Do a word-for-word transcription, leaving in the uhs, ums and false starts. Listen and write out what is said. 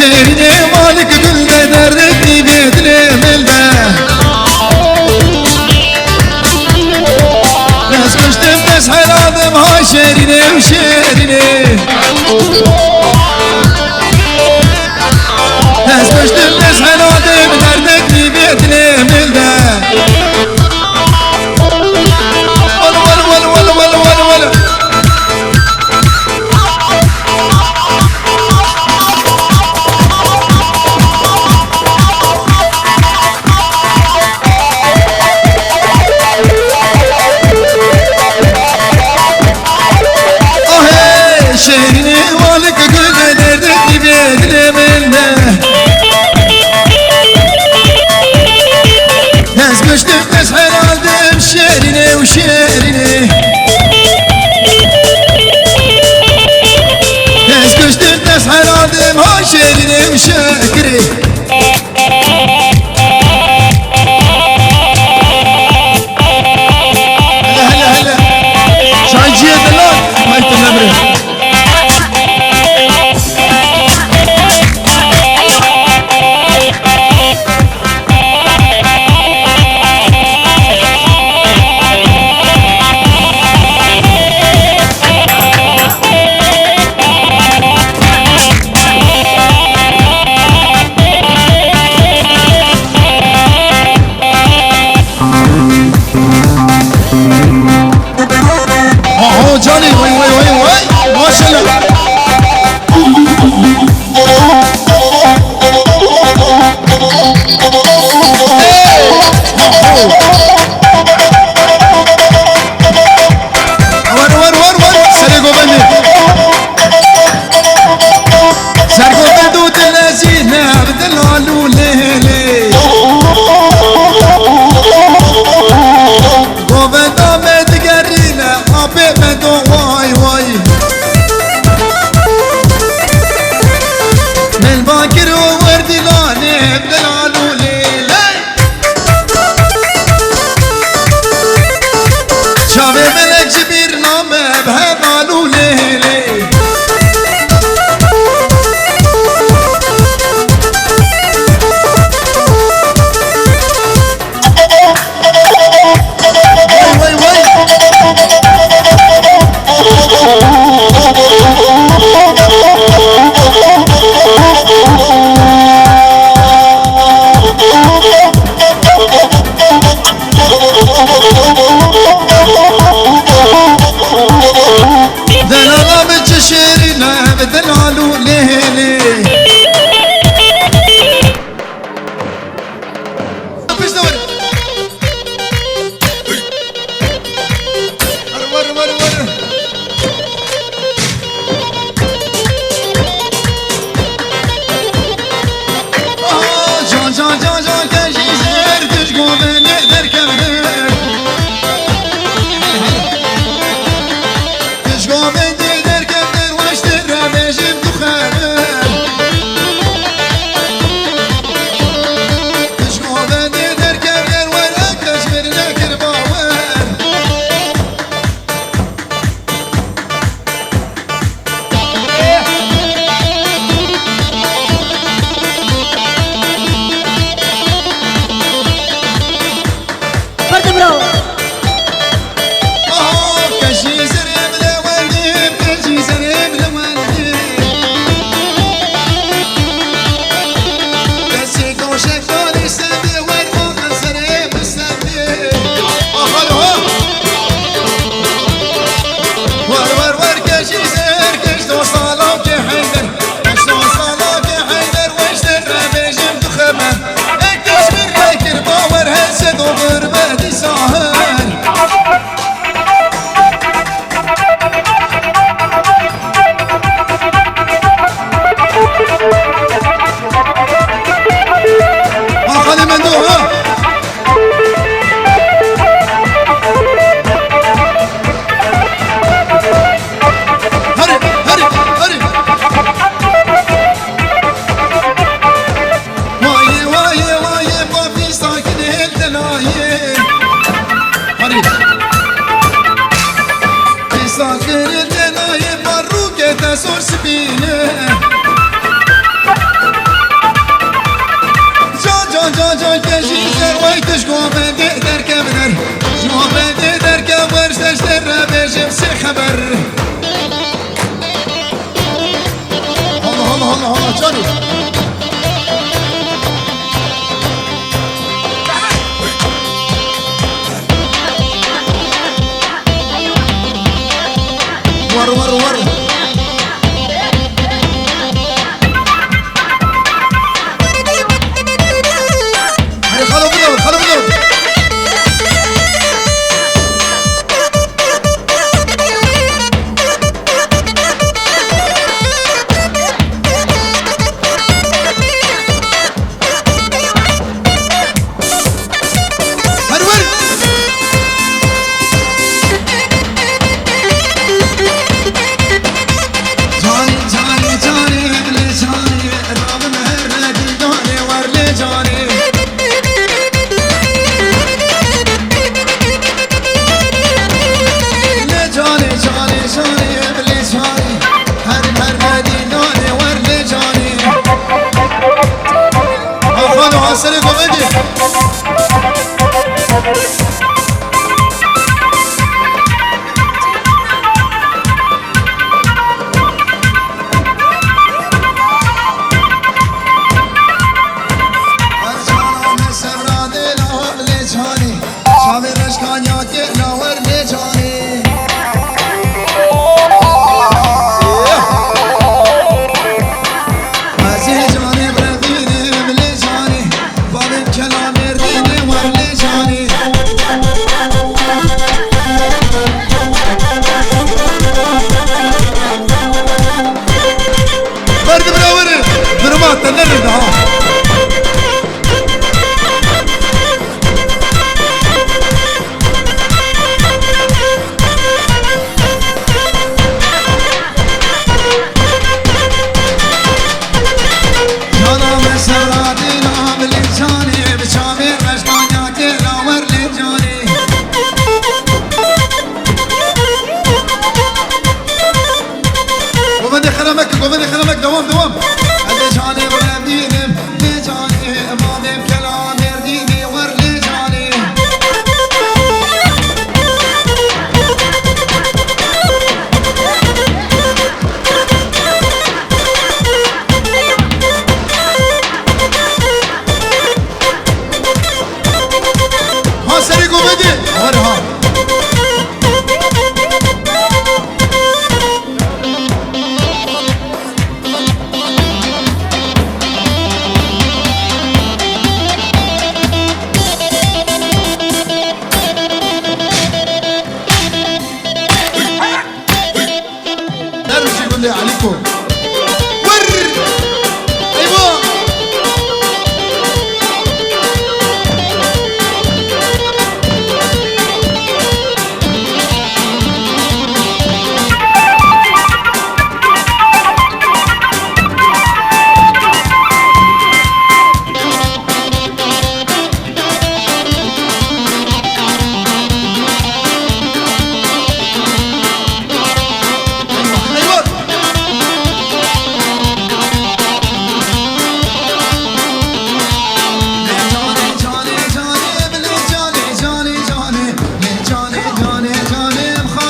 Şêrînê malik gul de derdê dîvê dilê min de. Ez kuştim, ez heladim ha şêrînê û şêrînê. Ez kuştim, ez heladim derdê dîvê dilê min de. Wal, wal, wal. Ahê, şêrînê malik gul de derdê dîvê dilê min de. Ez kuştim, ez heladim şêrînê û şêrînê. Ez kuştim, ez heladim ha şêrînê û şekirê. Hele, hele, hele. Şanciyê delal. Hay tu nemre. Aho canê, vay, vay, vay, vay. Maşallah. War, war, war, war. Serê govendê. Sergovend û dilezîne, bi delal û lêlê. Govenda me digerîne, apê me do way way. Melba kir û werdî lanê, delal û lêlê. Çavê melek ji bîr name, bi heval û lêlê. Vay, vay, vay. Ber. Allah, Allah, Allah, Allah, canım. War, war, war. Hadi, xalo, burada, xalo, burada. Hadi, ver. Canê, canê, canê, bilê canê, rabim her dîdanê, war lê canê. Lê canê, canê, canê, bilê canê, her, her dîdanê, war lê canê. Axan, ha serê govendê. Her cana me sevra dê la lê canê. Çavê reşkaniya kê la wer lê canê. Ez ê canê birevînim lê canê. Bavê kela mêrdînê wer lê canê. Merdim birawerin, duruma te nerede ha? Cana me serra dîna bilê canê, bi çavê reşkaniya kê la wer lê canê. Govendê xeremek, govendê xeremek, devam, devam. Ez ê canê birevînim, lê canê, bavê kela mêrdînê wer lê canê. Ha serê govendê. Hadi ha. Dervişê gundê Elîko.